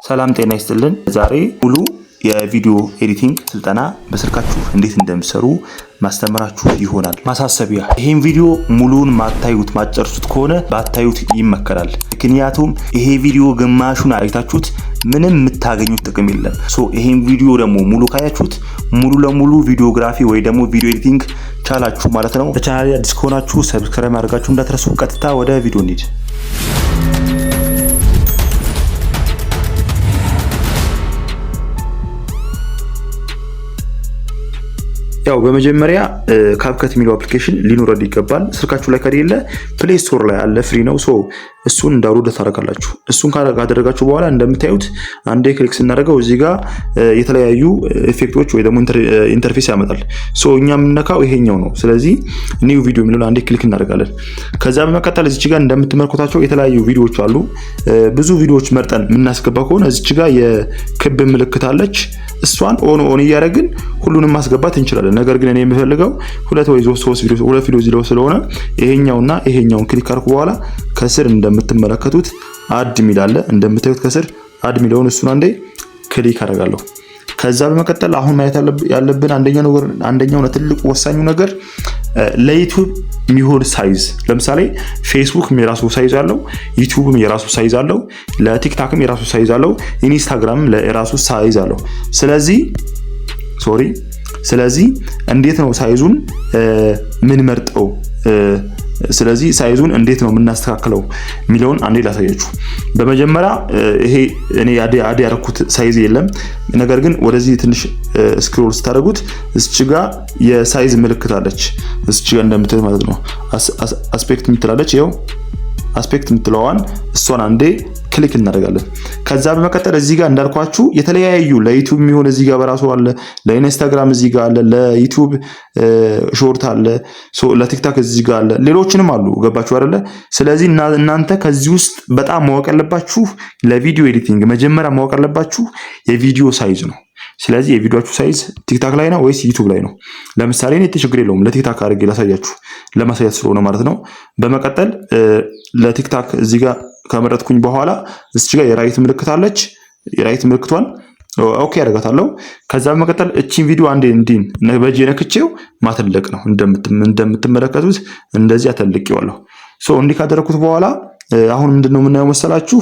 ሰላም ጤና ይስጥልን። ዛሬ ሙሉ የ video editing ስልጠና በስልካችሁ እንዴት እንደምትሰሩ ማስተምራችሁ ይሆናል። ማሳሰቢያ፣ ይሄን ቪዲዮ ሙሉውን ማታዩት ማትጨርሱት ከሆነ ባታዩት ይመከራል። ምክንያቱም ይሄ ቪዲዮ ግማሹን አይታችሁት ምንም የምታገኙት ጥቅም የለም። So ይሄን ቪዲዮ ደግሞ ሙሉ ካያችሁት ሙሉ ለሙሉ videography ወይ ደግሞ video editing ቻላችሁ ማለት ነው። ለቻናሌ አዲስ ከሆናችሁ subscribe ማድረጋችሁ እንዳትረሱ። ቀጥታ ወደ ቪዲዮ እንሂድ። ያው በመጀመሪያ CapCut የሚለው application ሊኖረን ይገባል። ስልካችሁ ላይ ከሌለ Play Store ላይ አለ፣ free ነው። So እሱን download ታደርጋላችሁ። እሱን ካደረጋችሁ በኋላ እንደምታዩት አንዴ click ስናደርገው እዚህ ጋር የተለያዩ effect ኦች ወይ ደግሞ interface ያመጣል። So እኛ የምንነካው ይሄኛው ነው። ስለዚህ new video የሚለውን አንዴ click እናደርጋለን። ከዛ በመቀጠል እዚች ጋር እንደምትመለከቷቸው የተለያዩ ቪዲዮዎች አሉ። ብዙ ቪዲዮዎች መርጠን የምናስገባ ከሆነ እዚች ጋር የክብ ምልክት አለች። እሷን on on እያደረግን ሁሉንም ማስገባት እንችላለን። ነገር ግን እኔ የምፈልገው ሁለት ወይ ሶስት ቪዲዮ፣ ሁለት ቪዲዮ እዚህ ስለሆነ ይሄኛውና ይሄኛውን click ካረኩ በኋላ ከስር እንደምትመለከቱት add የሚል አለ። እንደምታዩት ከስር add የሚለውን እሱን አንዴ click አደርጋለሁ። ከዛ በመቀጠል አሁን ማየት ያለብን አንደኛው ነገር፣ አንደኛው ትልቁ ወሳኙ ነገር ለ YouTube የሚሆን size። ለምሳሌ ፌስቡክ የራሱ size አለው፣ YouTube ም የራሱ size አለው፣ ለ TikTok ም የራሱ size አለው፣ Instagram ም የራሱ size አለው። ስለዚህ sorry፣ ስለዚህ እንዴት ነው size ኡን ምን መርጠው፣ ስለዚህ size ኡን እንዴት ነው የምናስተካክለው የሚለውን አንዴ ላሳያችሁ። በመጀመሪያ ይሄ እኔ add ያደረኩት size የለም። ነገር ግን ወደዚህ ትንሽ scroll ስታደርጉት እዚች ጋ የ size ምልክት አለች። እዚች ጋ እንደምታዩት ማለት ነው aspect የምትላለች። ይኸው aspect የምትለዋን እሷን አንዴ click እናደርጋለን። ከዛ በመቀጠል እዚህ ጋር እንዳልኳችሁ የተለያዩ ለ YouTube የሚሆን እዚህ ጋር በራሱ አለ፣ ለ Instagram እዚህ ጋር አለ፣ ለ YouTube short አለ፣ ለ TikTok እዚህ ጋር አለ፣ ሌሎችንም አሉ። ገባችሁ አይደለ? ስለዚህ እናንተ ከዚህ ውስጥ በጣም ማወቅ ያለባችሁ ለ video editing መጀመሪያ ማወቅ ያለባችሁ የቪዲዮ size ነው። ስለዚህ የቪዲዮአችሁ size TikTok ላይ ነው ወይስ YouTube ላይ ነው? ለምሳሌ እኔ ችግር የለውም ለ TikTok አድርጌ ላሳያችሁ፣ ለማሳየት ስለሆነ ማለት ነው። በመቀጠል ለ TikTok እዚህ ጋር ከመረጥኩኝ በኋላ እዚህ ጋር የ right ምልክት አለች። የ right ምልክቷን okay አደርጋታለሁ። ከዛ በመቀጠል እቺን ቪዲዮ አንዴ እንዲን በእጄ ነክቼው ማተለቅ ነው። እንደምትመለከቱት እንደዚህ አተልቄዋለሁ። So እንዲህ ካደረኩት በኋላ አሁን ምንድነው የምናየው መሰላችሁ?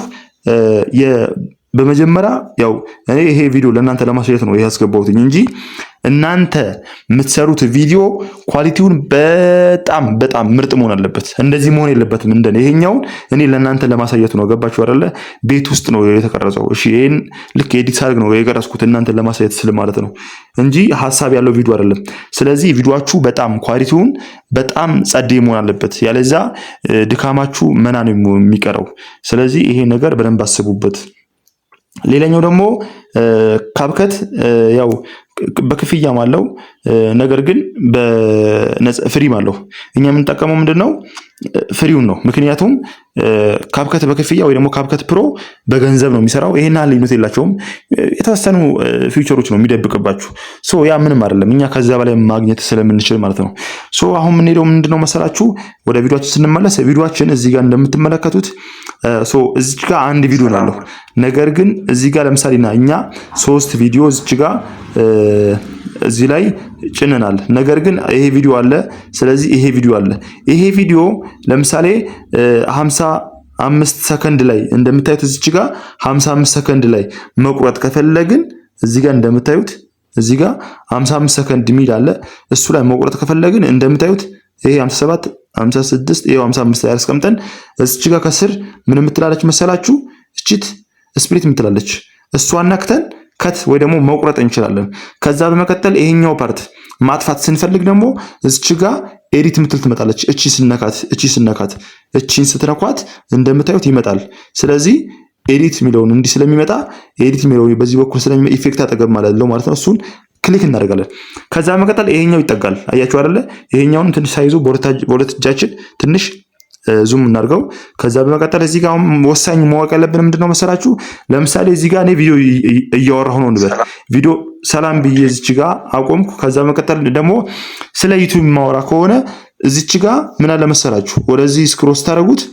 በመጀመሪያ ያው እኔ ይሄ ቪዲዮ ለእናንተ ለማሳየት ነው ያስገባሁት እንጂ እናንተ የምትሰሩት ቪዲዮ quality ውን በጣም በጣም ምርጥ መሆን አለበት። እንደዚህ መሆን የለበትም። እንደኔ ይሄኛውን እኔ ለእናንተ ለማሳየት ነው። ገባችሁ አይደለ? ቤት ውስጥ ነው የተቀረጸው። እሺ ይሄን ልክ edit ሳደርግ ነው የቀረጽኩት እናንተ ለማሳየት ስል ማለት ነው እንጂ ሀሳብ ያለው ቪዲዮ አይደለም። ስለዚህ ቪዲዮአችሁ በጣም quality ውን በጣም ጸዴ መሆን አለበት። ያለዛ ድካማችሁ መና ነው የሚቀረው። ስለዚህ ይሄ ነገር በደንብ አስቡበት። ሌላኛው ደግሞ CapCut ያው በክፍያም አለው፣ ነገር ግን free ም አለው። እኛ የምንጠቀመው ምንድን ነው? Free ውን ነው። ምክንያቱም CapCut በክፍያ ወይ ደግሞ CapCut Pro በገንዘብ ነው የሚሰራው። ይሄን ያህል ልዩነት የላቸውም። የተወሰኑ feature ኦች ነው የሚደብቅባችሁ። So ያ ምንም አይደለም። እኛ ከዛ በላይ ማግኘት ስለምንችል ማለት ነው። So አሁን የምንሄደው ምንድነው መሰላችሁ? ወደ ቪዲዮአችን ስንመለስ ቪዲዮአችን እዚህ ጋር እንደምትመለከቱት so እዚህ ጋር አንድ ቪዲዮ ነው ያለው። ነገር ግን እዚህ ጋር ለምሳሌ እኛ ሶስት ቪዲዮ እዚህ ጋር እዚህ ላይ ጭነናል። ነገር ግን ይሄ ቪዲዮ አለ። ስለዚህ ይሄ ቪዲዮ አለ። ይሄ ቪዲዮ ለምሳሌ 55 ሰከንድ ላይ እንደምታዩት እዚች ጋር 55 ሰከንድ ላይ መቁረጥ ከፈለግን እዚህ ጋር እንደምታዩት እዚህ ጋር 55 ሰከንድ የሚል አለ። እሱ ላይ መቁረጥ ከፈለግን እንደምታዩት ይሄ 57፣ 56፣ ይሄ 55 ላይ አስቀምጠን እዚች ጋር ከስር ምን የምትላለች መሰላችሁ? እቺት split የምትላለች እሷን ነክተን cut ወይ ደግሞ መቁረጥ እንችላለን። ከዛ በመቀጠል ይሄኛው part ማጥፋት ስንፈልግ ደግሞ እዚች ጋር edit ምትል ትመጣለች። እቺ ስነካት እቺን ስትነኳት እንደምታዩት ይመጣል። ስለዚህ edit የሚለውን እንዲህ ስለሚመጣ edit የሚለውን በዚህ በኩል ስለሚመጣ effect አጠገብ ማለት ነው ማለት ነው። እሱን click እናደርጋለን። ከዛ በመቀጠል ይሄኛው ይጠጋል። አያችሁ አይደለ? ይሄኛውን ትንሽ size ኡ በሁለት እጃችን ትንሽ zoom እናድርገው። ከዛ በመቀጠል እዚህ ጋር ወሳኝ ማወቅ ያለብን ምንድነው መሰላችሁ? ለምሳሌ እዚህ ጋር እኔ ቪዲዮ እያወራሁ ነው እንበል። ቪዲዮ ሰላም ብዬ እዚች ጋር አቆምኩ። ከዛ በመቀጠል ደግሞ ስለ YouTube የማወራ ከሆነ እዚች ጋር ምን አለ መሰላችሁ? ወደዚህ scroll ስታደርጉት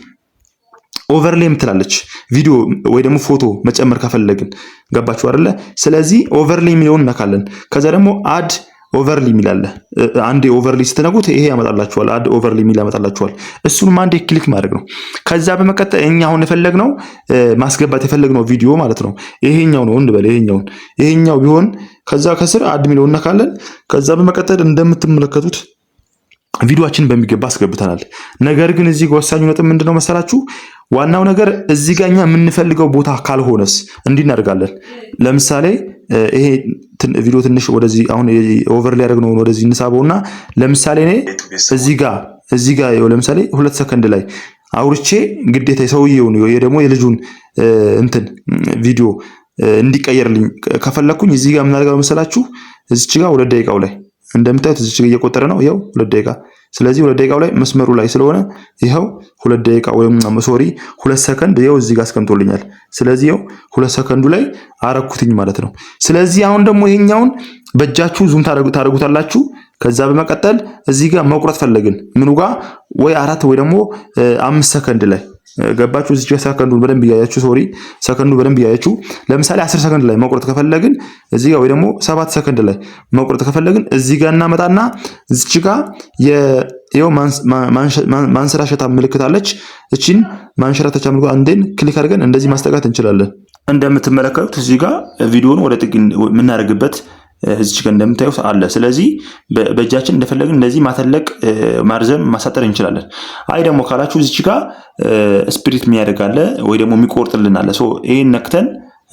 Overlay የምትላለች ቪዲዮ ወይ ደግሞ ፎቶ መጨመር ከፈለግን፣ ገባችሁ አይደለ? ስለዚህ overlay የሚለውን እነካለን። ከዛ ደግሞ add overlay የሚል አለ። አንዴ overlay ስትነኩት ይሄ ያመጣላችኋል። Add overlay የሚል ያመጣላችኋል። እሱንም አንዴ click ማድረግ ነው። ከዛ በመቀጠል እኛ አሁን የፈለግነው ማስገባት የፈለግነው ቪዲዮ ማለት ነው ይሄኛው ነው እንበል። ይሄኛው ቢሆን ከዛ ከስር add የሚለውን እነካለን። ከዛ በመቀጠል እንደምትመለከቱት ቪዲዮአችንን በሚገባ አስገብተናል። ነገር ግን እዚህ ወሳኙ ነጥብ ምንድነው መሰላችሁ? ዋናው ነገር እዚህ ጋር እኛ የምንፈልገው ቦታ ካልሆነስ እንዲህ እናደርጋለን። ለምሳሌ ይሄ ቪዲዮ ትንሽ ወደዚህ አሁን overlay ያደረግነውን ወደዚህ እንሳበውና ለምሳሌ እኔ እዚህ ጋር ይኸው ለምሳሌ 2 ሰከንድ ላይ አውርቼ ግዴታ የሰውየውን ወይ ደግሞ የልጁን እንትን ቪዲዮ እንዲቀየርልኝ ከፈለኩኝ እዚህ ጋር ምን አደርጋለሁ መሰላችሁ? እዚች ጋር 2 ደቂቃው ላይ እንደምታዩት እዚች ጋር እየቆጠረ ነው። ይኸው 2 ደቂቃ። ስለዚህ 2 ደቂቃው ላይ መስመሩ ላይ ስለሆነ ይኸው 2 ደቂቃ ወይም sorry 2 ሰከንድ ይኸው እዚህ ጋር አስቀምጦልኛል። ስለዚህ ይኸው 2 ሰከንዱ ላይ አረኩትኝ ማለት ነው። ስለዚህ አሁን ደግሞ ይሄኛውን በእጃችሁ zoom ታደርጉታላችሁ። ከዛ በመቀጠል እዚህ ጋር መቁረጥ ፈለግን ምኑ ጋር ወይ 4 ወይ ደግሞ 5 ሰከንድ ላይ፣ ገባችሁ? እዚህ ጋር ሰከንዱን በደንብ እያያችሁ፣ sorry፣ ሰከንዱን በደንብ እያያችሁ፣ ለምሳሌ 10 ሰከንድ ላይ መቁረጥ ከፈለግን እዚህ ጋር ወይ ደግሞ 7 ሰከንድ ላይ መቁረጥ ከፈለግን እዚህ ጋር እናመጣና እዚች ጋር ይኸው ማንሸራሸታ ምልክት አለች። እቺን ማንሸራተቻ ምልክት አንዴን click አድርገን እንደዚህ ማስጠጋት እንችላለን። እንደምትመለከቱት እዚህ ጋር ቪዲዮውን ወደ ጥግ የምናደርግበት እዚች ጋር እንደምታዩት አለ። ስለዚህ በእጃችን እንደፈለግን እንደዚህ ማተለቅ፣ ማርዘም፣ ማሳጠር እንችላለን። አይ ደግሞ ካላችሁ እዚች ጋር split የሚያደርግ አለ ወይ ደግሞ የሚቆርጥልን አለ። So ይሄን ነክተን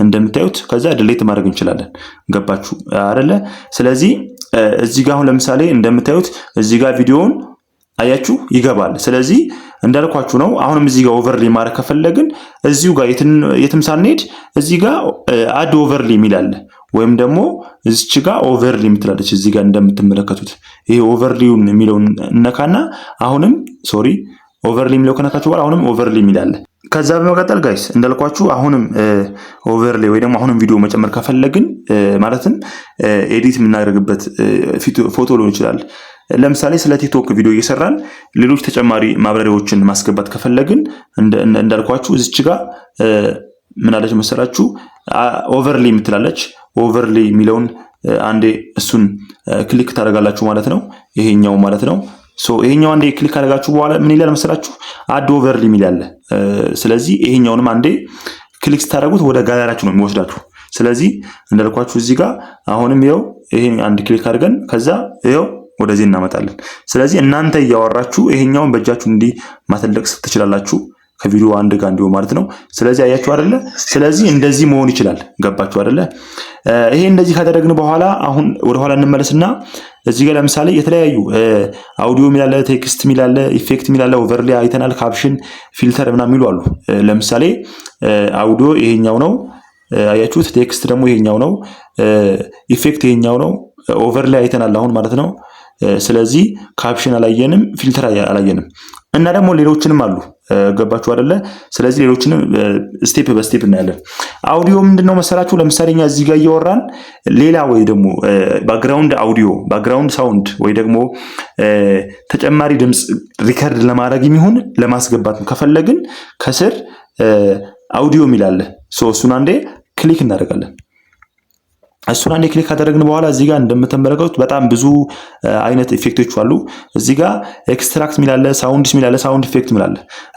እንደምታዩት ከዛ delete ማድረግ እንችላለን። ገባችሁ አይደለ? ስለዚህ እዚህ ጋር አሁን ለምሳሌ እንደምታዩት እዚህ ጋር ቪዲዮውን አያችሁ ይገባል። ስለዚህ እንዳልኳችሁ ነው። አሁንም እዚህ ጋር overlay ማድረግ ከፈለግን እዚሁ ጋር የትም ሳንሄድ እዚህ ጋር add overlay የሚል አለ ወይም ደግሞ እዚች ጋር overlay የምትላለች እዚህ ጋር እንደምትመለከቱት ይሄ overlay ውን የሚለውን እነካና አሁንም sorry overlay የሚለው ከነካችሁ በኋላ አሁንም overlay የሚል አለ። ከዛ በመቀጠል guys እንዳልኳችሁ አሁንም overlay ወይ ደግሞ አሁንም ቪዲዮ መጨመር ከፈለግን ማለትም edit የምናደርግበት ፎቶ ሊሆን ይችላል። ለምሳሌ ስለ ቲክቶክ ቪዲዮ እየሰራን ሌሎች ተጨማሪ ማብራሪያዎችን ማስገባት ከፈለግን እንዳልኳችሁ እዚች ጋር ምን አለች መሰላችሁ? Overlay የምትላለች። Overlay የሚለውን አንዴ እሱን click ታደርጋላችሁ ማለት ነው። ይሄኛው ማለት ነው። So ይሄኛው አንዴ click ካደረጋችሁ በኋላ ምን ይላል መሰላችሁ? Add overlay የሚል አለ። ስለዚህ ይሄኛውንም አንዴ click ስታደርጉት ወደ ጋላሪያችሁ ነው የሚወስዳችሁ። ስለዚህ እንዳልኳችሁ እዚህ ጋር አሁንም ይኸው ይሄን አንድ click አድርገን ከዛ ይኸው ወደዚህ እናመጣለን። ስለዚህ እናንተ እያወራችሁ ይሄኛውን በእጃችሁ እንዲህ ማተለቅ ትችላላችሁ ከቪዲዮ አንድ ጋር እንዲሆን ማለት ነው። ስለዚህ አያችሁ አይደለ? ስለዚህ እንደዚህ መሆን ይችላል። ገባችሁ አይደለ? ይሄ እንደዚህ ካደረግን በኋላ አሁን ወደኋላ እንመለስና እዚህ ጋር ለምሳሌ የተለያዩ አውዲዮ የሚል አለ፣ text የሚል አለ፣ effect የሚል አለ፣ overlay አይተናል፣ caption፣ filter ምናምን የሚሉ አሉ። ለምሳሌ አውዲዮ ይሄኛው ነው አያችሁት። Text ደግሞ ይሄኛው ነው። Effect ይሄኛው ነው። Overlay አይተናል አሁን ማለት ነው። ስለዚህ caption አላየንም፣ filter አላየንም እና ደግሞ ሌሎችንም አሉ። ገባችሁ አይደለ? ስለዚህ ሌሎችንም step በ step እናያለን። አውዲዮ ምንድነው መሰላችሁ? ለምሳሌ እኛ እዚህ ጋር እያወራን ሌላ ወይ ደግሞ background audio፣ background sound ወይ ደግሞ ተጨማሪ ድምፅ record ለማድረግ የሚሆን ለማስገባት ከፈለግን ከስር አውዲዮ የሚል አለ። እሱን አንዴ click እናደርጋለን። እሱን አንዴ click ካደረግን በኋላ እዚህ ጋር እንደምትመለከቱት በጣም ብዙ አይነት effect ኦች አሉ። እዚህ ጋር extract የሚል አለ፣ sounds የሚል አለ፣ sound effect የሚል አለ፣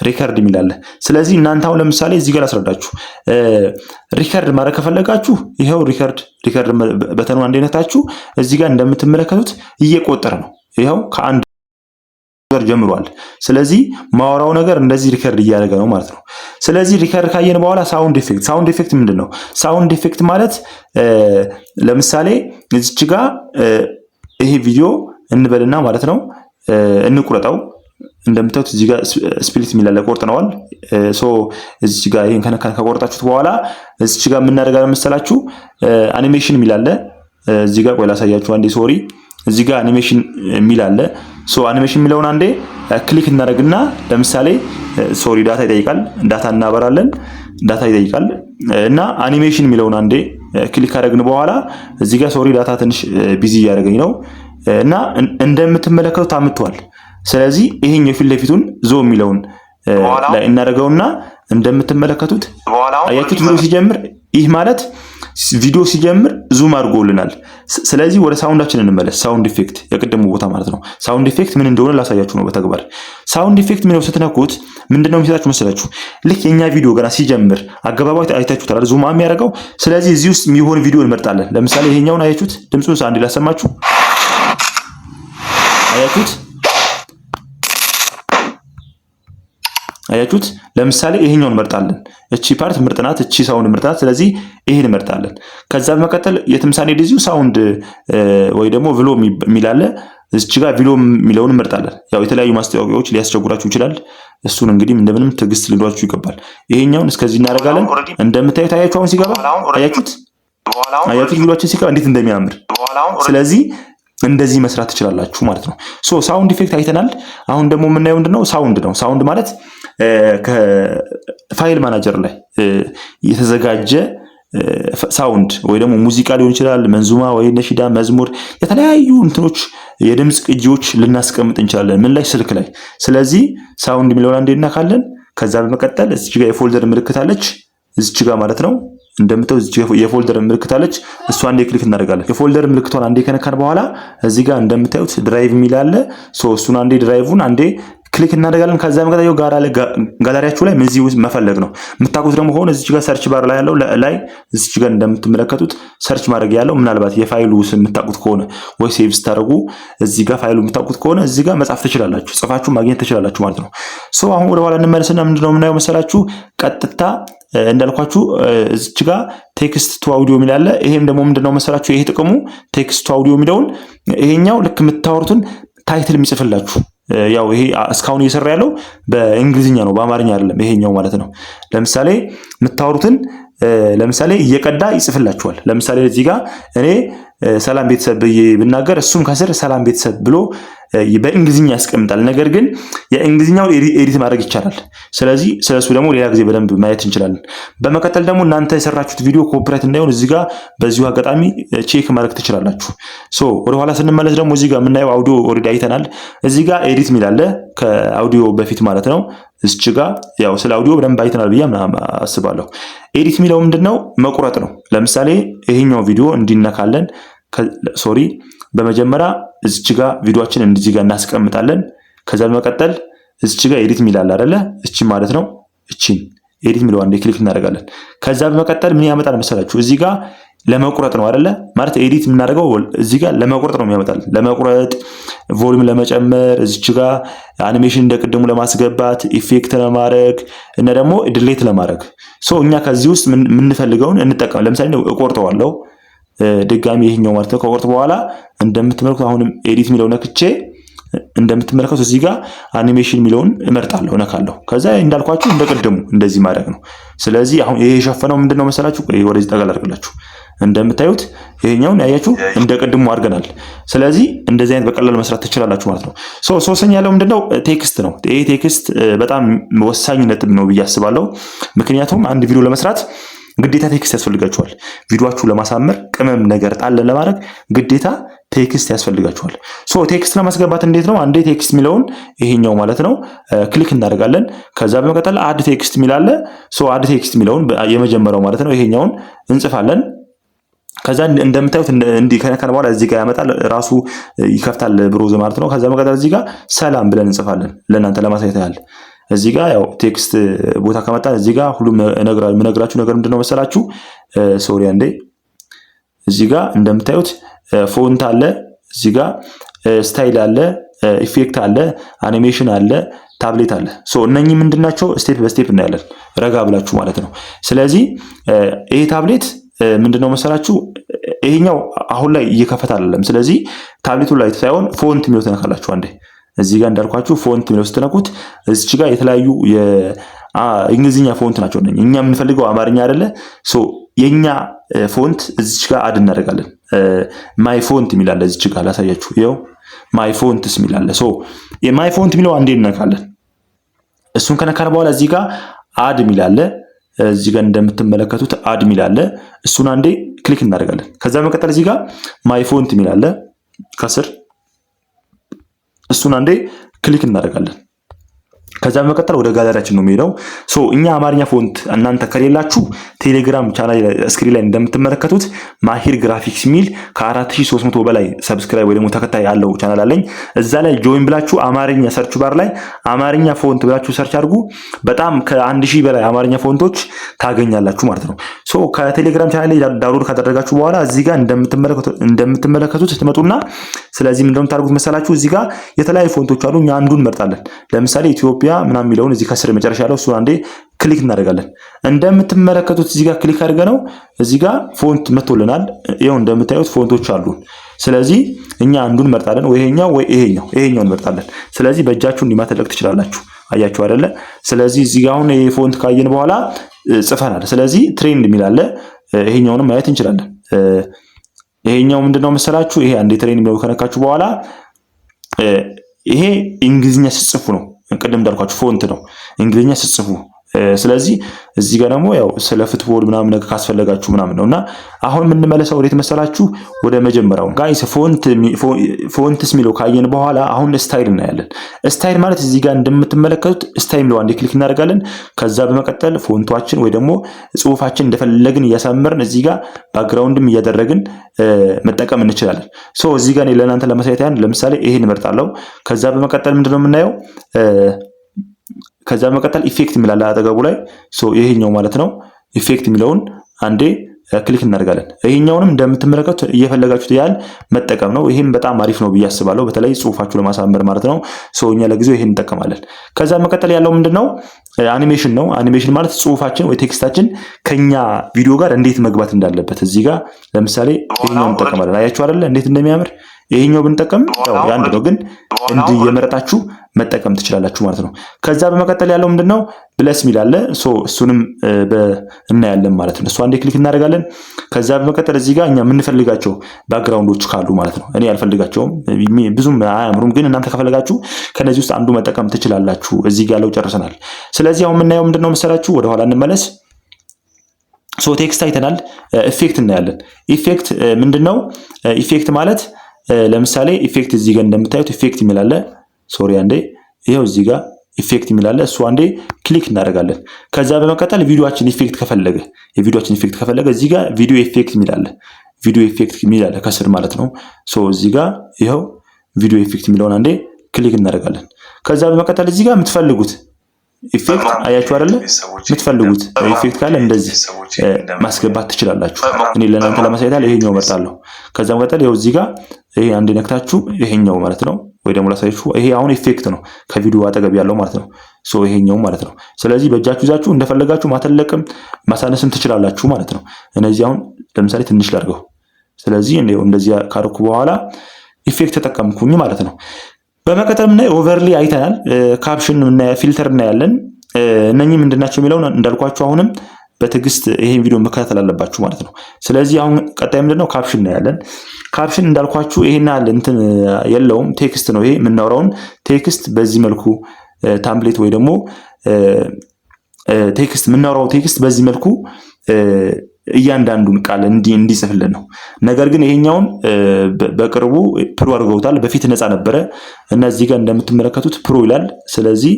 record የሚል አለ። ስለዚህ እናንተ አሁን ለምሳሌ እዚህ ጋር ላስረዳችሁ። Record ማድረግ ከፈለጋችሁ ይኸው record button ኑ አንዴ ነክታችሁ እዚህ ጋር እንደምትመለከቱት እየቆጠረ ነው። ይኸው ከ1 ጀምሯል። ስለዚህ ማወራው ነገር እንደዚህ record እያደረገ ነው ማለት ነው። ስለዚህ record ካየን በኋላ sound effect፣ sound effect ምንድን ነው? Sound effect ማለት ለምሳሌ እዚች ጋ ይሄ ቪዲዮ እንበልና ማለት ነው እንቁረጠው። እንደምታዩት እዚህ ጋር split የሚል አለ፣ ቆርጥነዋል። So እዚች ጋር ይሄን ከነካን ከቆረጣችሁት በኋላ እዚች ጋር የምናደርጋለን መሰላችሁ አኒሜሽን የሚል አለ። እዚህ ጋር ቆይ ላሳያችሁ አንዴ፣ sorry፣ እዚህ ጋር አኒሜሽን የሚል አለ። So animation የሚለውን አንዴ click እናደርግና ለምሳሌ sorry data ይጠይቃል። Data እናበራለን። Data ይጠይቃል እና አኒሜሽን የሚለውን አንዴ click ካደረግን በኋላ እዚህ ጋር sorry data ትንሽ busy እያደረገኝ ነው እና እንደምትመለከቱት አምጥቷል። ስለዚህ ይሄኛው የፊት ለፊቱን ዞ የሚለውን ላይ እናደርገውና እንደምትመለከቱት አያችሁት ቪዲዮ ሲጀምር፣ ይህ ማለት ቪዲዮ ሲጀምር zoom አድርጎልናል። ስለዚህ ወደ sound ኣችን እንመለስ። Sound effect የቅድሙ ቦታ ማለት ነው። Sound effect ምን እንደሆነ ላሳያችሁ ነው በተግባር። Sound effect የሚለው ስትነኩት ምንድነው የሚሰጣችሁ መሰላችሁ? ልክ የኛ ቪዲዮ ገና ሲጀምር አገባቡ አይታችሁታል፣ zoom የሚያደርገው። ስለዚህ እዚህ ውስጥ የሚሆን ቪዲዮ እንመርጣለን። ለምሳሌ ይሄኛውን አያችሁት? ድምፁን አንዴ ላሰማችሁ። አያችሁት? አያችሁት? ለምሳሌ ይሄኛውን እንመርጣለን። እቺ part ምርጥ ናት፣ እቺ sound ምርጥ ናት። ስለዚህ ይሄን እንመርጣለን። ከዛ በመቀጠል የትም ሳንሄድ እዚሁ sound ወይ ደግሞ ቪዲዮ የሚል አለ። እዚች ጋር ቪዲዮ የሚለውን እንመርጣለን። ያው የተለያዩ ማስታወቂያዎች ሊያስቸግሯችሁ ይችላል። እሱን እንግዲህ እንደምንም ትዕግስት ሊኖራችሁ ይገባል። ይሄኛውን እስከዚህ እናደርጋለን። እንደምታዩት አያችሁ፣ አሁን ሲገባ አያችሁት፣ አያችሁት ቪዲዮአችን ሲገባ እንዴት እንደሚያምር። ስለዚህ እንደዚህ መስራት ትችላላችሁ ማለት ነው። So sound effect አይተናል። አሁን ደግሞ የምናየው ምንድነው? Sound ነው። Sound ማለት ከ file manager ላይ የተዘጋጀ sound ወይ ደግሞ ሙዚቃ ሊሆን ይችላል፣ መንዙማ ወይ ነሺዳ፣ መዝሙር፣ የተለያዩ እንትኖች የድምፅ ቅጂዎች ልናስቀምጥ እንችላለን። ምን ላይ? ስልክ ላይ። ስለዚህ sound የሚለውን አንዴ እንነካለን። ከዛ በመቀጠል እዚች ጋር የ folder ምልክት አለች፣ እዚች ጋር ማለት ነው። እንደምታዩት እዚች ጋር የ folder ምልክት አለች። እሷ አንዴ click እናደርጋለን። የ folder ምልክቷን አንዴ ከነካን በኋላ እዚህ ጋር እንደምታዩት drive የሚል አለ። So እሱን አንዴ drive ን አንዴ click እናደርጋለን። ከዛ በመቀጠል ጋላሪያችሁ ላይ እዚህ ውስጥ መፈለግ ነው። የምታውቁት ደግሞ ከሆነ እዚች ጋር search bar ላይ ያለው ላይ እዚች ጋር እንደምትመለከቱት search ማድረግ ያለው ምናልባት የፋይሉ ስም የምታውቁት ከሆነ ወይ save ስታደርጉ እዚህ ጋር ፋይሉ የምታውቁት ከሆነ እዚህ ጋር መጻፍ ትችላላችሁ፣ ጽፋችሁ ማግኘት ትችላላችሁ ማለት ነው። So አሁን ወደ ኋላ እንመለስና ምንድነው የምናየው መሰላችሁ? ቀጥታ እንዳልኳችሁ እዚች ጋር text to audio የሚል አለ። ይሄም ደግሞ ምንድነው መሰላችሁ? ይሄ ጥቅሙ text to audio የሚለውን ይሄኛው ልክ የምታወሩትን title የሚጽፍላችሁ፣ ያው ይሄ እስካሁን እየሰራ ያለው በእንግሊዝኛ ነው፣ በአማርኛ አይደለም። ይሄኛው ማለት ነው። ለምሳሌ የምታወሩትን ለምሳሌ እየቀዳ ይጽፍላችኋል። ለምሳሌ እዚህ ጋር እኔ ሰላም ቤተሰብ ብዬ ብናገር እሱም ከስር ሰላም ቤተሰብ ብሎ በእንግሊዝኛ ያስቀምጣል። ነገር ግን የእንግሊዝኛውን edit ማድረግ ይቻላል። ስለዚህ ስለሱ ደግሞ ሌላ ጊዜ በደንብ ማየት እንችላለን። በመቀጠል ደግሞ እናንተ የሰራችሁት ቪዲዮ copyright እንዳይሆን እዚህ ጋር በዚሁ አጋጣሚ check ማድረግ ትችላላችሁ። So ወደኋላ ስንመለስ ደግሞ እዚህ ጋር የምናየው audio already አይተናል። እዚህ ጋር edit የሚል አለ ከአውዲዮ በፊት ማለት ነው። እዚች ጋር ያው ስለ አውዲዮ በደንብ አይተናል ብዬ አስባለሁ። Edit የሚለው ምንድነው? መቁረጥ ነው። ለምሳሌ ይሄኛው ቪዲዮ እንዲነካለን፣ sorry፣ በመጀመሪያ እዚች ጋር ቪዲዮአችን እንደዚህ ጋር እናስቀምጣለን። ከዛ በመቀጠል እዚች ጋር edit የሚል አለ አይደለ? እቺ ማለት ነው። እቺን edit የሚለው አንዴ click እናደርጋለን። ከዛ በመቀጠል ምን ያመጣል መሰላችሁ? እዚህ ጋር ለመቁረጥ ነው አይደለ? ማለት edit የምናደርገው እዚህ ጋር ለመቁረጥ ነው የሚያመጣል። ለመቁረጥ፣ volume ለመጨመር፣ እዚች ጋር አኒሜሽን እንደቅድሙ ለማስገባት፣ effect ለማድረግ እና ደግሞ delete ለማድረግ። So እኛ ከዚህ ውስጥ የምንፈልገውን እንጠቀም። ለምሳሌ እቆርጠዋለሁ ድጋሚ ይሄኛው ማለት ነው። ከቆርጥ በኋላ እንደምትመለከቱት አሁንም edit የሚለው ነክቼ እንደምትመለከቱት እዚህ ጋር አኒሜሽን የሚለውን እመርጣለሁ፣ እነካለሁ። ከዛ እንዳልኳችሁ እንደቅድሙ እንደዚህ ማድረግ ነው። ስለዚህ አሁን ይሄ የሸፈነው ምንድነው መሰላችሁ? ወደዚህ ጠጋ ላድርግላችሁ። እንደምታዩት ይሄኛውን ያያችሁ እንደ ቅድሙ አድርገናል። ስለዚህ እንደዚህ አይነት በቀላሉ መስራት ትችላላችሁ ማለት ነው። So ሶስተኛ ያለው ምንድነው? Text ነው። ይሄ text በጣም ወሳኝ ነጥብ ነው ብዬ አስባለሁ። ምክንያቱም አንድ ቪዲዮ ለመስራት ግዴታ text ያስፈልጋችኋል። ቪዲዮአችሁ ለማሳመር ቅመም ነገር ጣል ለማድረግ ግዴታ text ያስፈልጋችኋል። So text ለማስገባት እንዴት ነው? አንዴ text የሚለውን ይሄኛው ማለት ነው click እናደርጋለን። ከዛ በመቀጠል add text የሚል አለ። So add text የሚለውን የመጀመሪያው ማለት ነው ይሄኛውን እንጽፋለን። ከዛ እንደምታዩት እንዲህ ከነካን በኋላ እዚህ ጋር ያመጣል፣ ራሱ ይከፍታል browser ማለት ነው። ከዛ በመቀጠል እዚህ ጋር ሰላም ብለን እንጽፋለን ለእናንተ ለማሳየት ያህል። እዚህ ጋር ያው text ቦታ ከመጣ እዚህ ጋር ሁሉም የምነግራችሁ ነገር ምንድነው መሰላችሁ? Sorry አንዴ፣ እዚህ ጋር እንደምታዩት font አለ፣ እዚህ ጋር style አለ፣ effect አለ፣ አኒሜሽን አለ፣ ታብሌት አለ። So እነኚህ ምንድናቸው? Step በ step እናያለን ረጋ ብላችሁ ማለት ነው። ስለዚህ ይሄ ታብሌት ምንድነው መሰላችሁ? ይሄኛው አሁን ላይ እየከፈተ አይደለም። ስለዚህ ታብሌቱ ላይ ሳይሆን font የሚለው ትነካላችሁ አንዴ። እዚህ ጋር እንዳልኳችሁ font የሚለው ስትነኩት እዚች ጋር የተለያዩ የእንግሊዝኛ font ናቸው። እኛ የምንፈልገው አማርኛ አይደለ። So የኛ font እዚች ጋር add እናደርጋለን። My font የሚል አለ እዚች ጋር ላሳያችሁ። ይኸው my fonts የሚል አለ። So የ my font የሚለው አንዴ እንነካለን። እሱን ከነካን በኋላ እዚህ ጋር add የሚል አለ። እዚህ ጋር እንደምትመለከቱት add የሚል አለ። እሱን አንዴ click እናደርጋለን። ከዛ በመቀጠል እዚህ ጋር my font የሚል አለ ከስር፣ እሱን አንዴ click እናደርጋለን። ከዛ በመቀጠል ወደ ጋለሪያችን ነው የሚሄደው። So እኛ አማርኛ font እናንተ ከሌላችሁ ቴሌግራም channel screen ላይ እንደምትመለከቱት ማሂር ግራፊክስ ሚል ከ4300 በላይ subscribe ወይ ደግሞ ተከታይ ያለው ቻናል አለኝ። እዛ ላይ join ብላችሁ አማርኛ search bar ላይ አማርኛ font ብላችሁ search አድርጉ። በጣም ከ1000 በላይ አማርኛ font ኦች ታገኛላችሁ ማለት ነው። So ከቴሌግራም ቻናል ላይ download ካደረጋችሁ በኋላ እዚህ ጋር እንደምትመለከቱት ትመጡና ስለዚህ ምንድነው የምታደርጉት መሰላችሁ? እዚህ ጋር የተለያዩ font ኦች አሉ። እኛ አንዱን እንመርጣለን። ለምሳሌ ኢትዮጵያ ምናምን የሚለውን እዚህ ከስር መጨረሻ ያለው እሱን አንዴ click እናደርጋለን። እንደምትመለከቱት እዚህ ጋር click አድርገነው እዚህ ጋር font መጥቶልናል። ይኸው እንደምታዩት font ኦች አሉ። ስለዚህ እኛ አንዱን እንመርጣለን፣ ወይ ይሄኛው ወይ ይሄኛው፣ ይሄኛውን እንመርጣለን። ስለዚህ በእጃችሁ እንዲህ ማተለቅ ትችላላችሁ። አያችሁ አይደለ? ስለዚህ እዚህ ጋር አሁን ይሄ font ካየን በኋላ ጽፈናል። ስለዚህ trend የሚል አለ። ይሄኛውንም ማየት እንችላለን። ይሄኛው ምንድነው መሰላችሁ? ይሄ አንዴ trend የሚለው ከነካችሁ በኋላ ይሄ እንግሊዝኛ ስትጽፉ ነው። ቅድም እንዳልኳችሁ font ነው እንግሊዝኛ ስትጽፉ። ስለዚህ እዚህ ጋር ደግሞ ያው ስለ football ምናምን ነገር ካስፈለጋችሁ ምናምን ነው። እና አሁን የምንመለሰው ወዴት መሰላችሁ? ወደ መጀመሪያው guys። Fonts የሚለው ካየን በኋላ አሁን style እናያለን። Style ማለት እዚህ ጋር እንደምትመለከቱት style የሚለው አንዴ click እናደርጋለን። ከዛ በመቀጠል font ኣችን ወይ ደግሞ ጽሁፋችን እንደፈለግን እያሳመርን እዚህ ጋር background ም እያደረግን መጠቀም እንችላለን። So እዚህ ጋር ለእናንተ ለማሳየት ያህል ለምሳሌ ይሄን እመርጣለሁ። ከዛ በመቀጠል ምንድነው የምናየው? ከዛ በመቀጠል effect የሚል አለ አጠገቡ ላይ፣ so ይሄኛው ማለት ነው። Effect የሚለውን አንዴ click እናደርጋለን። ይሄኛውንም እንደምትመለከቱት እየፈለጋችሁት ያህል መጠቀም ነው። ይሄም በጣም አሪፍ ነው ብዬ አስባለሁ፣ በተለይ ጽሁፋችሁ ለማሳመር ማለት ነው። So እኛ ለጊዜው ይሄን እንጠቀማለን። ከዛ መቀጠል ያለው ምንድነው? አኒሜሽን ነው። አኒሜሽን ማለት ጽሁፋችን ወይ text ኣችን ከኛ ቪዲዮ ጋር እንዴት መግባት እንዳለበት እዚህ ጋር ለምሳሌ ይሄኛውን እንጠቀማለን። አያችሁ አይደለ እንዴት እንደሚያምር? ይሄኛው ብንጠቀም ያው ያንድ ነው፣ ግን እንዲህ የመረጣችሁ መጠቀም ትችላላችሁ ማለት ነው። ከዛ በመቀጠል ያለው ምንድነው? Bless የሚል አለ። So እሱንም እናያለን ማለት ነው። እሱ አንዴ click እናደርጋለን። ከዛ በመቀጠል እዚህ ጋር እኛ የምንፈልጋቸው background ኦች ካሉ ማለት ነው። እኔ አልፈልጋቸውም፣ ብዙም አያምሩም፣ ግን እናንተ ከፈለጋችሁ ከነዚህ ውስጥ አንዱ መጠቀም ትችላላችሁ። እዚህ ጋር ያለው ጨርሰናል። ስለዚህ አሁን የምናየው ምንድነው መሰላችሁ? ወደኋላ እንመለስ። So text አይተናል። Effect እናያለን። Effect ምንድነው? Effect ማለት ለምሳሌ effect እዚህ ጋር እንደምታዩት effect የሚል አለ። Sorry፣ አንዴ፣ ይኸው እዚህ ጋር effect የሚል አለ። እሱ አንዴ click እናደርጋለን። ከዛ በመቀጠል ቪዲዮአችን effect ከፈለገ የቪዲዮአችን effect ከፈለገ እዚህ ጋር video effect የሚል አለ። Video effect የሚል አለ ከስር ማለት ነው። So እዚህ ጋር ይኸው video effect የሚለውን አንዴ click እናደርጋለን። ከዛ በመቀጠል እዚህ ጋር የምትፈልጉት effect፣ አያችሁ አይደለ? የምትፈልጉት effect ካለ እንደዚህ ማስገባት ትችላላችሁ። እኔ ለእናንተ ለማሳየት ያህል ይሄኛው እመርጣለሁ። ከዛ መቀጠል ይኸው እዚህ ጋር ይሄ አንዴ ነክታችሁ ይሄኛው ማለት ነው፣ ወይ ደግሞ ላሳያችሁ። ይሄ አሁን effect ነው ከቪዲዮ አጠገብ ያለው ማለት ነው። So ይሄኛው ማለት ነው። ስለዚህ በእጃችሁ ይዛችሁ እንደፈለጋችሁ ማተለቅም ማሳነስም ትችላላችሁ ማለት ነው። እነዚህ አሁን ለምሳሌ ትንሽ ላድርገው። ስለዚህ እንደዚህ ካደረኩ በኋላ effect ተጠቀምኩኝ ማለት ነው። በመቀጠል የምናየው overlay አይተናል። Caption፣ filter እናያለን። እነኚህ ምንድናቸው የሚለውን እንዳልኳችሁ አሁንም በትዕግስት ይሄን ቪዲዮ መከታተል አለባችሁ ማለት ነው። ስለዚህ አሁን ቀጣይ ምንድነው? Caption እናያለን። Caption እንዳልኳችሁ ይሄን ያህል እንትን የለውም፣ text ነው። ይሄ የምናወራውን text በዚህ መልኩ template ወይ ደግሞ text የምናወራው text በዚህ መልኩ እያንዳንዱን ቃል እንዲጽፍልን ነው። ነገር ግን ይሄኛውን በቅርቡ pro አድርገውታል። በፊት ነፃ ነበረ እና እዚህ ጋር እንደምትመለከቱት pro ይላል። ስለዚህ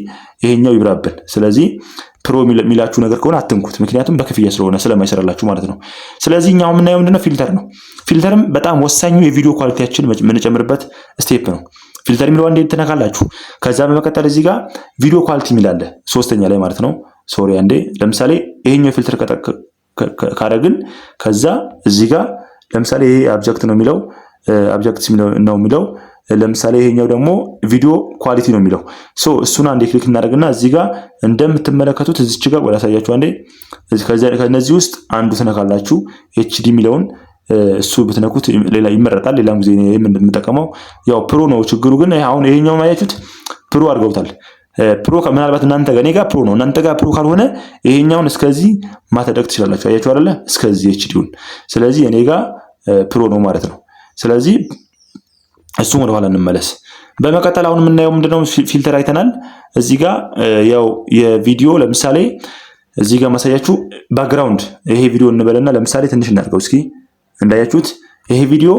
ይሄኛው ይብራብን። ስለዚህ pro የሚላችሁ ነገር ከሆነ አትንኩት፣ ምክንያቱም በክፍያ ስለሆነ ስለማይሰራላችሁ ማለት ነው። ስለዚህ እኛው የምናየው ምንድነው? Filter ነው። Filter ም በጣም ወሳኙ የቪዲዮ quality ያችን የምንጨምርበት step ነው። Filter የሚለው አንዴ ትነካላችሁ። ከዛ በመቀጠል እዚህ ጋር video quality የሚል አለ ሶስተኛ ላይ ማለት ነው። Sorry፣ አንዴ፣ ለምሳሌ ይሄኛው filter ካረግን ከዛ እዚህ ጋር ለምሳሌ ይሄ object ነው የሚለው፣ object ነው የሚለው፣ ለምሳሌ ይሄኛው ደግሞ video quality ነው የሚለው። So እሱን አንዴ click እናደርግና እዚህ ጋር እንደምትመለከቱት እዚች ጋር ወደ አሳያችሁ አንዴ፣ ከነዚህ ውስጥ አንዱ ትነካላችሁ። HD የሚለውን እሱ ብትነኩት ሌላ ይመረጣል። ሌላም ጊዜ የምንጠቀመው ያው pro ነው። ችግሩ ግን አሁን ይሄኛውን አያችሁት፣ pro አድርገውታል። Pro ምናልባት እናንተ ጋር፣ እኔ ጋር pro ነው። እናንተ ጋር pro ካልሆነ ይሄኛውን እስከዚህ ማተለቅ ትችላላችሁ። አያችሁ አይደለ? እስከዚህ HD ውን። ስለዚህ እኔ ጋር pro ነው ማለት ነው። ስለዚህ እሱም ወደኋላ እንመለስ። በመቀጠል አሁን የምናየው ምንድነው? Filter አይተናል። እዚህ ጋር ያው የቪዲዮ ለምሳሌ እዚህ ጋር ማሳያችሁ background ይሄ ቪዲዮ እንበልና ለምሳሌ ትንሽ እናድርገው እስኪ። እንዳያችሁት ይሄ ቪዲዮ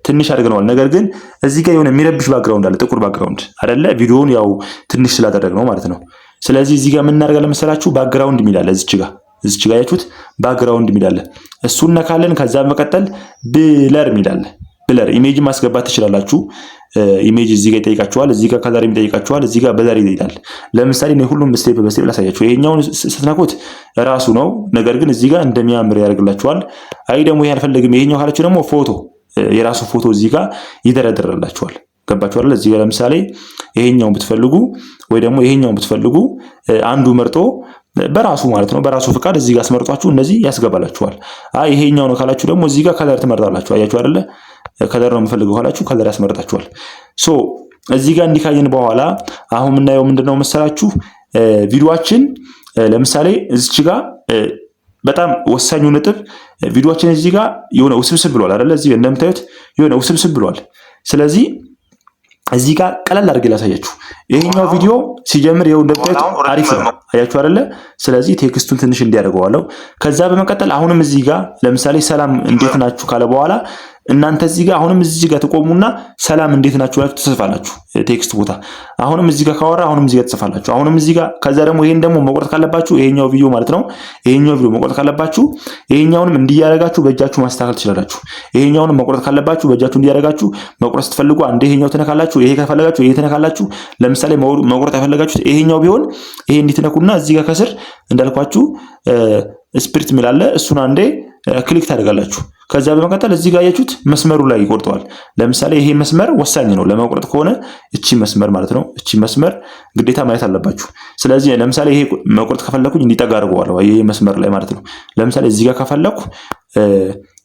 ትንሽ አድርገነዋል። ነገር ግን እዚህ ጋር የሆነ የሚረብሽ background አለ፣ ጥቁር background አይደለ? ቪዲዮውን ያው ትንሽ ስላደረግነው ማለት ነው። ስለዚህ እዚህ ጋር ምን እናደርጋለን መሰላችሁ? Background የሚል አለ እዚች ጋር፣ እዚች ጋር ያያችሁት background የሚል አለ። እሱን ነካለን። ከዛ በመቀጠል blur የሚል አለ። Blur image ማስገባት ትችላላችሁ። Image እዚህ ጋር ይጠይቃችኋል፣ እዚህ ጋር color ይጠይቃችኋል፣ እዚህ ጋር blur ይላል። ለምሳሌ እኔ ሁሉም step በ step ላሳያችሁ። ይሄኛውን ስትነኩት ራሱ ነው፣ ነገር ግን እዚህ ጋር እንደሚያምር ያደርግላችኋል። አይ ደግሞ ይሄ አልፈልግም ይሄኛው ካላችሁ ደግሞ ፎቶ፣ የራሱ ፎቶ እዚህ ጋር ይደረድርላችኋል። ገባችሁ አይደል? እዚህ ጋር ለምሳሌ ይሄኛውን ብትፈልጉ ወይ ደግሞ ይሄኛውን ብትፈልጉ አንዱ መርጦ በራሱ ማለት ነው፣ በራሱ ፍቃድ እዚህ ጋር አስመርጧችሁ እነዚህ ያስገባላችኋል። አይ ይሄኛው ነው ካላችሁ ደግሞ እዚህ ጋር color ትመርጣላችሁ። አያችሁ አይደለ? Color ነው የምፈልገው ካላችሁ color ያስመርጣችኋል። So እዚህ ጋር እንዲህ ካየን በኋላ አሁን የምናየው ምንድነው መሰላችሁ? ቪዲዮአችን ለምሳሌ እዚች ጋር በጣም ወሳኙ ነጥብ ቪዲዮአችን እዚህ ጋር የሆነ ውስብስብ ብሏል አይደለ? እዚህ እንደምታዩት የሆነ ውስብስብ ብሏል። ስለዚህ እዚህ ጋር ቀለል አድርጌ ላሳያችሁ። ይሄኛው ቪዲዮ ሲጀምር ይኸው እንደምታዩት አሪፍ ነው። አያችሁ አይደለ? ስለዚህ text ኡን ትንሽ እንዲያደርገዋለሁ። ከዛ በመቀጠል አሁንም እዚህ ጋር ለምሳሌ ሰላም እንዴት ናችሁ ካለ በኋላ እናንተ እዚህ ጋር አሁንም እዚህ ጋር ትቆሙና ሰላም እንዴት ናችሁ ብላችሁ ትጽፋላችሁ። Text ቦታ አሁንም እዚህ ጋር ካወራ አሁንም እዚህ ጋር ትጽፋላችሁ። አሁንም እዚህ ጋር፣ ከዛ ደግሞ ይሄን ደግሞ መቁረጥ ካለባችሁ ይሄኛው ቪዲዮ ማለት ነው። ይሄኛው ቪዲዮ መቁረጥ ካለባችሁ ይሄኛውንም እንዲያረጋችሁ በእጃችሁ ማስተካከል ትችላላችሁ። ይሄኛውንም መቁረጥ ካለባችሁ በእጃችሁ እንዲያረጋችሁ መቁረጥ ስትፈልጉ አንዴ ይሄኛው ትነካላችሁ። ይሄ ከፈለጋችሁ ይሄ ትነካላችሁ። ለምሳሌ መቁረጥ የፈለጋችሁት ይሄኛው ቢሆን ይሄ እንዲትነኩና እዚህ ጋር ከስር እንዳልኳችሁ split የሚል አለ፣ እሱን አንዴ click ታደርጋላችሁ። ከዛ በመቀጠል እዚህ ጋር ያያችሁት መስመሩ ላይ ይቆርጠዋል። ለምሳሌ ይሄ መስመር ወሳኝ ነው ለመቁረጥ ከሆነ፣ እቺ መስመር ማለት ነው። እቺ መስመር ግዴታ ማየት አለባችሁ። ስለዚህ ለምሳሌ ይሄ መቁረጥ ከፈለኩኝ እንዲጠጋ አድርገዋለሁ፣ ይሄ መስመር ላይ ማለት ነው። ለምሳሌ እዚህ ጋር ከፈለኩ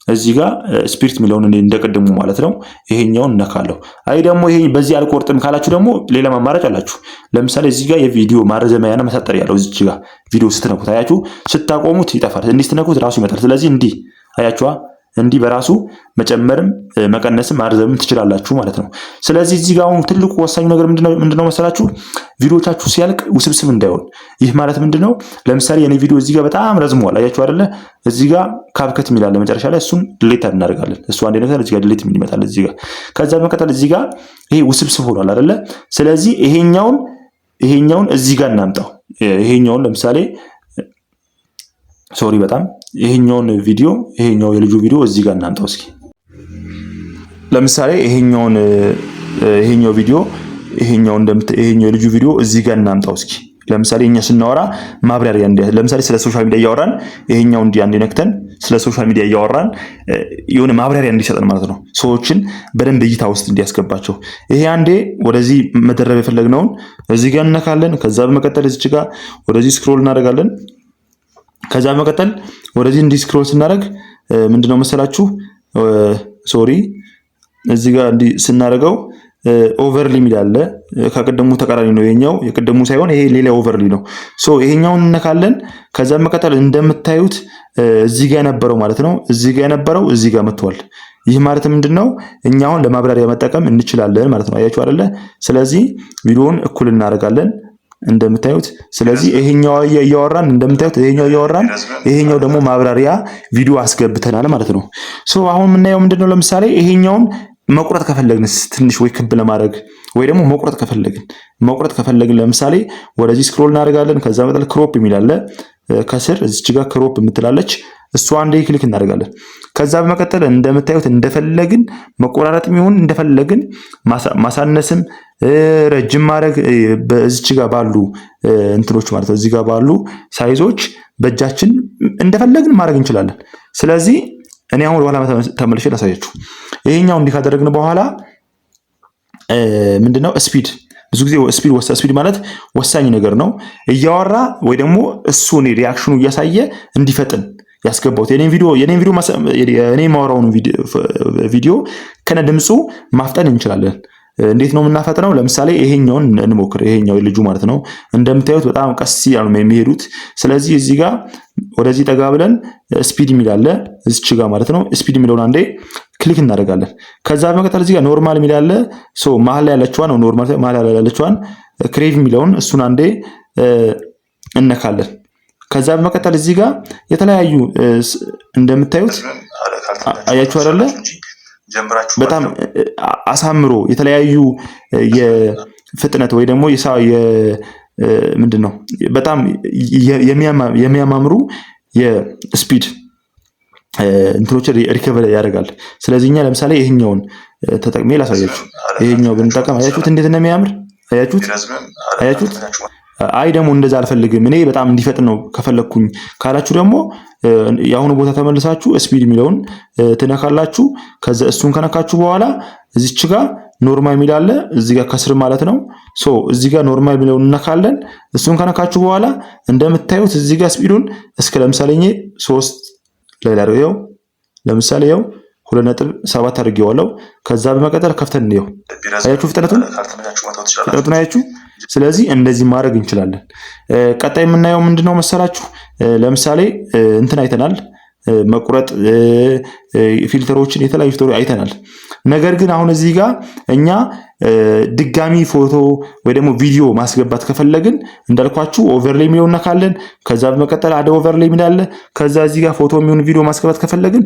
እዚህ ጋር split የሚለውን እንደቅድሙ ማለት ነው ይሄኛውን እነካለሁ። አይ ደግሞ ይሄ በዚህ አልቆርጥም ካላችሁ ደግሞ ሌላ አማራጭ አላችሁ። ለምሳሌ እዚህ ጋር የቪዲዮ ማረዘሚያና ማሳጠሪያ ያለው እዚህ ጋር ቪዲዮ ስትነኩት አያችሁ፣ ስታቆሙት ይጠፋል። እንዲህ ስትነኩት ራሱ ይመጣል። ስለዚህ እንዲህ አያችኋ፣ እንዲህ በራሱ መጨመርም መቀነስም ማርዘምም ትችላላችሁ ማለት ነው። ስለዚህ እዚህ ጋር አሁን ትልቁ ወሳኙ ነገር ምንድነው መሰላችሁ? ቪዲዮቻችሁ ሲያልቅ ውስብስብ እንዳይሆን። ይህ ማለት ምንድነው? ለምሳሌ የኔ ቪዲዮ እዚህ ጋር በጣም ረዝሟል። አያችሁ አይደለ? እዚህ ጋር CapCut የሚል አለ መጨረሻ ላይ፣ እሱን delete እናደርጋለን። እሱ አንዴ ነገር እዚህ ጋር delete የሚል ይመጣል እዚህ ጋር። ከዛ በመቀጠል እዚህ ጋር ይሄ ውስብስብ ሆኗል አይደለ? ስለዚህ ይሄኛውን እዚህ ጋር እናምጣው። ይሄኛውን ለምሳሌ፣ sorry በጣም፣ ይሄኛውን ቪዲዮ፣ ይሄኛው የልጁ ቪዲዮ እዚህ ጋር እናምጣው እስኪ። ለምሳሌ ይሄኛው ቪዲዮ፣ ይሄኛው ይሄኛው የልጁ ቪዲዮ እዚህ ጋር እናምጣው እስኪ። ለምሳሌ እኛ ስናወራ ማብራሪያ እንዲ፣ ለምሳሌ ስለ social media እያወራን ይሄኛው እንዲ አንዴ ነክተን ስለ social media እያወራን የሆነ ማብራሪያ እንዲሰጠን ማለት ነው። ሰዎችን በደንብ እይታ ውስጥ እንዲያስገባቸው ይሄ አንዴ ወደዚህ መደረብ የፈለግነውን እዚህ ጋር እነካለን። ከዛ በመቀጠል እዚች ጋር ወደዚህ scroll እናደርጋለን። ከዛ በመቀጠል ወደዚህ እንዲህ scroll ስናደርግ ምንድነው መሰላችሁ? Sorry፣ እዚህ ጋር እንዲህ ስናደርገው overlay የሚል አለ። ከቅድሙ ተቃራኒ ነው ይሄኛው፣ የቅድሙ ሳይሆን ይሄ ሌላ overlay ነው። So ይሄኛውን እነካለን። ከዛ በመቀጠል እንደምታዩት እዚህ ጋር የነበረው ማለት ነው፣ እዚህ ጋር የነበረው እዚህ ጋር መጥቷል። ይህ ማለት ምንድነው? እኛ አሁን ለማብራሪያ መጠቀም እንችላለን ማለት ነው። አያችሁ አይደለ? ስለዚህ ቪዲዮውን እኩል እናደርጋለን እንደምታዩት። ስለዚህ ይሄኛው እያወራን፣ እንደምታዩት ይሄኛው እያወራን ይሄኛው ደግሞ ማብራሪያ ቪዲዮ አስገብተናል ማለት ነው። So አሁን የምናየው ምንድነው? ለምሳሌ ይሄኛውን መቁረጥ ከፈለግንስ፣ ትንሽ ወይ ክብ ለማድረግ ወይ ደግሞ መቁረጥ ከፈለግን ለምሳሌ ወደዚህ scroll እናደርጋለን። ከዛ መጠል crop የሚል አለ ከስር፣ እዚች ጋር crop የምትላለች፣ እሷ አንዴ click እናደርጋለን። ከዛ በመቀጠል እንደምታዩት እንደፈለግን መቆራረጥ ይሁን እንደፈለግን ማሳነስም ረጅም ማድረግ በዚች ጋር ባሉ እንትኖች ማለት ነው፣ እዚህ ጋር ባሉ size ኦች በእጃችን እንደፈለግን ማድረግ እንችላለን። ስለዚህ እኔ አሁን ወደኋላ ተመልሼ ላሳያችሁ። ይሄኛው እንዲህ ካደረግን በኋላ ምንድነው speed፣ ብዙ ጊዜ speed ማለት ወሳኝ ነገር ነው። እያወራ ወይ ደግሞ እሱ reaction ኑ እያሳየ እንዲፈጥን ያስገባሁት የኔን ቪዲዮ፣ እኔ የማወራውን ቪዲዮ ከነ ድምፁ ማፍጠን እንችላለን። እንዴት ነው የምናፈጥነው? ለምሳሌ ይሄኛውን እንሞክር። ይሄኛው ልጁ ማለት ነው። እንደምታዩት በጣም ቀስ እያሉ ነው የሚሄዱት። ስለዚህ እዚህ ጋር ወደዚህ ጠጋ ብለን speed የሚል አለ እዚች ጋር ማለት ነው። Speed የሚለውን አንዴ click እናደርጋለን። ከዛ በመቀጠል እዚህ ጋር normal የሚል አለ። So መሀል ላይ ያለችዋን ነው፣ normal መሀል ላይ ያለችዋን curve የሚለውን እሱን አንዴ እነካለን። ከዛ በመቀጠል እዚህ ጋር የተለያዩ እንደምታዩት አያችሁ አይደለ? በጣም አሳምሮ የተለያዩ የፍጥነት ወይ ደግሞ ምንድን ነው በጣም የሚያማምሩ የ speed እንትኖችን recover ያደርጋል። ስለዚህ እኛ ለምሳሌ ይሄኛውን ተጠቅሜ ላሳያችሁ። ይሄኛው ብንጠቀም አያችሁት እንዴት እንደሚያምር አያችሁት? አያችሁት? አይ ደግሞ እንደዛ አልፈልግም፣ እኔ በጣም እንዲፈጥን ነው ከፈለግኩኝ ካላችሁ ደግሞ የአሁኑ ቦታ ተመልሳችሁ speed የሚለውን ትነካላችሁ። ከዛ እሱን ከነካችሁ በኋላ እዚች ጋር normal የሚል አለ፣ እዚህ ጋር ከስር ማለት ነው። So እዚህ ጋር normal የሚለውን እነካለን። እሱን ከነካችሁ በኋላ እንደምታዩት እዚህ ጋር speed ኡን እስከ ለምሳሌ እኔ 3 ላይ ላድርገው። ለምሳሌ ይኸው 2.7 አድርጌዋለሁ። ከዛ በመቀጠል ከፍተን እንየው። አያችሁ ፍጥነቱን ፍጥነቱን አያችሁ። ስለዚህ እንደዚህ ማድረግ እንችላለን። ቀጣይ የምናየው ምንድነው መሰላችሁ? ለምሳሌ እንትን አይተናል፣ መቁረጥ፣ filter ኦችን፣ የተለያዩ filter ኦች አይተናል። ነገር ግን አሁን እዚህ ጋር እኛ ድጋሚ ፎቶ ወይ ደግሞ ቪዲዮ ማስገባት ከፈለግን እንዳልኳችሁ overlay የሚለውን እነካለን። ከዛ በመቀጠል add overlay የሚል አለ። ከዛ እዚህ ጋር ፎቶ የሚሆን ቪዲዮ ማስገባት ከፈለግን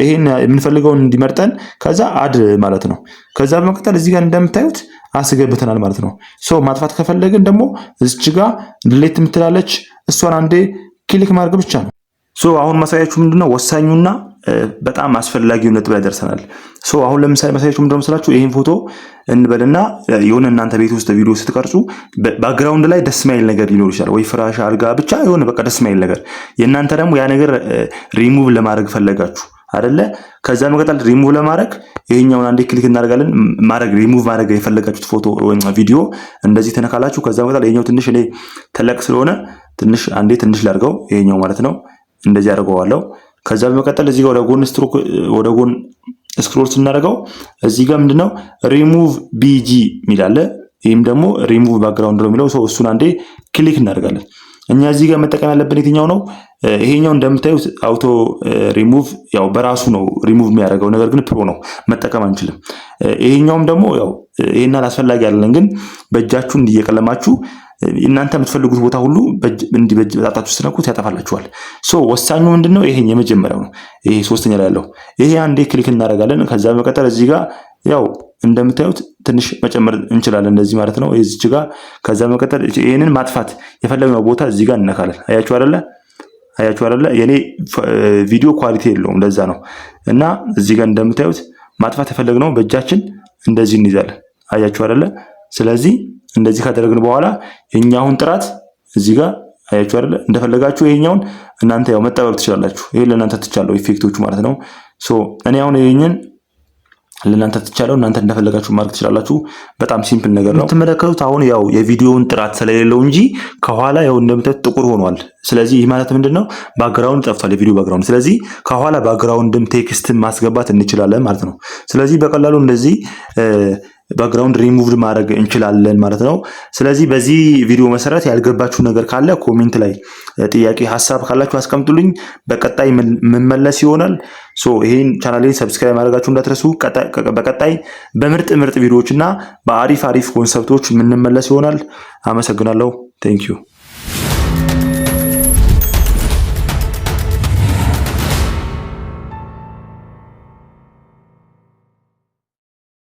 ይሄን የምንፈልገውን እንዲመርጠን ከዛ add ማለት ነው። ከዛ በመቀጠል እዚህ ጋር እንደምታዩት አስገብተናል ማለት ነው። So ማጥፋት ከፈለግን ደግሞ እዚች ጋር delete የምትላለች፣ እሷን አንዴ click ማድረግ ብቻ ነው። So አሁን ማሳያችሁ ምንድነው፣ ወሳኙና በጣም አስፈላጊው ነጥብ ላይ ደርሰናል። So አሁን ለምሳሌ ማሳያችሁ ምንድነው መስላችሁ፣ ይሄን ፎቶ እንበልና የሆነ እናንተ ቤት ውስጥ ቪዲዮ ስትቀርጹ background ላይ ደስ ማይል ነገር ሊኖር ይችላል፣ ወይ ፍራሽ፣ አልጋ፣ ብቻ የሆነ በቃ ደስ ማይል ነገር። የእናንተ ደግሞ ያ ነገር ሪሙቭ ለማድረግ ፈለጋችሁ አይደለ? ከዛ መቀጠል ሪሙቭ ለማድረግ ይሄኛውን አንዴ click እናደርጋለን። ማድረግ ሪሙቭ ማድረግ የፈለጋችሁት ፎቶ ወይም ቪዲዮ እንደዚህ ተነካላችሁ። ከዛ መቀጠል ይሄኛው ትንሽ እኔ ተለቅ ስለሆነ ትንሽ አንዴ ትንሽ ላድርገው፣ ይሄኛው ማለት ነው። እንደዚህ አድርገዋለሁ። ከዛ በመቀጠል እዚህ ጋር ወደ ጎን ስትሮክ ወደ ጎን scroll ስናደርገው እዚህ ጋር ምንድነው ሪሙቭ ቢጂ የሚል አለ። ይህም ደግሞ ሪሙቭ ባክግራውንድ ነው የሚለው፣ so እሱን አንዴ click እናደርጋለን። እኛ እዚህ ጋር መጠቀም ያለብን የትኛው ነው? ይሄኛው እንደምታዩት አውቶ ሪሙቭ ያው በራሱ ነው ሪሙቭ የሚያደርገው፣ ነገር ግን pro ነው፣ መጠቀም አንችልም። ይሄኛውም ደግሞ ያው ይሄን አላስፈላጊ አይደለም፣ ግን በእጃችሁ እንዲየቀለማችሁ እናንተ የምትፈልጉት ቦታ ሁሉ እንዲህ በእጅ በጣታችሁ ስትነኩት ያጠፋላችኋል። So ወሳኙ ምንድነው? ይሄን የመጀመሪያው ነው። ይሄ ሶስተኛ ላይ ያለው ይሄ አንዴ click እናደርጋለን። ከዛ በመቀጠል እዚህ ጋር ያው እንደምታዩት ትንሽ መጨመር እንችላለን እንደዚህ ማለት ነው። እዚች ጋር ከዛ በመቀጠል ይሄንን ማጥፋት የፈለግነው ቦታ እዚህ ጋር እንነካለን። አያችሁ አይደለ? አያችሁ አይደለ? የኔ ቪዲዮ quality የለውም፣ ለዛ ነው። እና እዚህ ጋር እንደምታዩት ማጥፋት የፈለግነው በእጃችን እንደዚህ እንይዛለን። አያችሁ አይደለ? ስለዚህ እንደዚህ ካደረግን በኋላ የኛውን ጥራት እዚህ ጋር አያችሁ አይደለ? እንደፈለጋችሁ ይሄኛውን እናንተ ያው መጠበብ ትችላላችሁ። ይሄ ለእናንተ ትቻለሁ effect ኦቹ ማለት ነው። So እኔ አሁን ይሄንን ለእናንተ ትቻለሁ፣ እናንተ እንደፈለጋችሁ ማድረግ ትችላላችሁ። በጣም simple ነገር ነው። የምትመለከቱት አሁን ያው የቪዲዮውን ጥራት ስለሌለው እንጂ ከኋላ ያው እንደምታዩት ጥቁር ሆኗል። ስለዚህ ይህ ማለት ምንድነው? Background ጠፍቷል፣ የቪዲዮ background። ስለዚህ ከኋላ background ም text ን ማስገባት እንችላለን ማለት ነው። ስለዚህ በቀላሉ እንደዚህ ባክግራውንድ ሪሙቭድ ማድረግ እንችላለን ማለት ነው። ስለዚህ በዚህ ቪዲዮ መሰረት ያልገባችሁ ነገር ካለ comment ላይ ጥያቄ፣ ሀሳብ ካላችሁ አስቀምጡልኝ። በቀጣይ የምመለስ ይሆናል። So ይሄን ቻናሌን subscribe ማድረጋችሁ እንዳትረሱ። በቀጣይ በምርጥ ምርጥ ቪዲዮዎች እና በአሪፍ አሪፍ concept ኦች የምንመለስ ይሆናል። አመሰግናለሁ። Thank you.